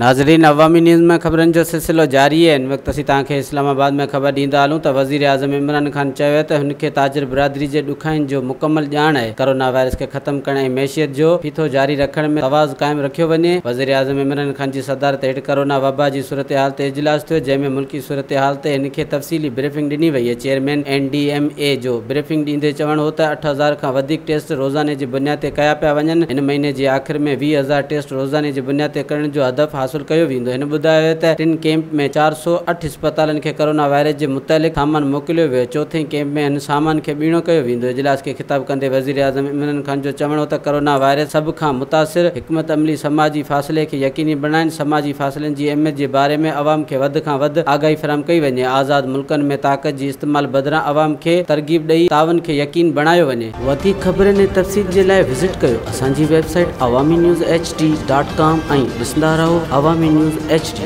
ناظرين عوامي نيوز ۾ خبرن جو سلسلو جاري آهي. هن وقت اسين توهان کي اسلام آباد ۾ خبر ڏيندا هلون ته وزيراعظم عمران خان چيو آهي ته هن کي تاجر برادري جي ڏکائين جو مڪمل ڄاڻ آهي، ڪرونا وائرس کي ختم ڪرڻ ۽ معيشت جو ڦيٿو جاري رکڻ ۾ توازن قائم رکيو وڃي. وزيراعظم عمران خان جي صدارت هيٺ ڪرونا وبا جي صورتحال تي اجلاس ٿيو جنهن ۾ ملڪي صورتحال تي هن کي تفصيلي بريفنگ ڏني وئي. Chairman N D M A جو بريفنگ ڏيندي چوڻ هو ته 8000 کان وڌيڪ ٽيسٽ روزاني جي بنياد تي ڪيا پيا وڃن، هن مهيني جي آخر ۾ 20,000 ٽيسٽ روزاني جي بنياد تي ڪرڻ جو هدف حاصل ڪيو ويندو. هن ٻڌايو ته ٽن ڪيمپ ۾ 408 اسپتالن کي ڪرونا وائرس جي متعلق سامان موڪليو ويو، چوٿين ڪيمپ ۾ هن سامان کي ٻيڻو ڪيو ويندو. اجلاس کي خطاب ڪندي وزيراعظم عمران خان جو چوڻ هو ته ڪرونا وائرس سڀ کان متاثر حڪمت عملي سماجي فاصلي کي يقيني بڻائڻ، سماجي فاصلن جي اهميت جي باري ۾ عوام کي وڌ کان وڌ آگاهي فراهم ڪئي وڃي، آزاد ملڪن ۾ طاقت جي استعمال بدران عوام کي ترغيب ڏئي تعاون کي يقيني بڻايو وڃي. وڌيڪ خبرن ۽ تفصيل جي لاء وزٽ ڪيو اسان جي website Awami news H D dot com ۽ ڏسندا رهو عوامي نيوز ايڇ ڊي.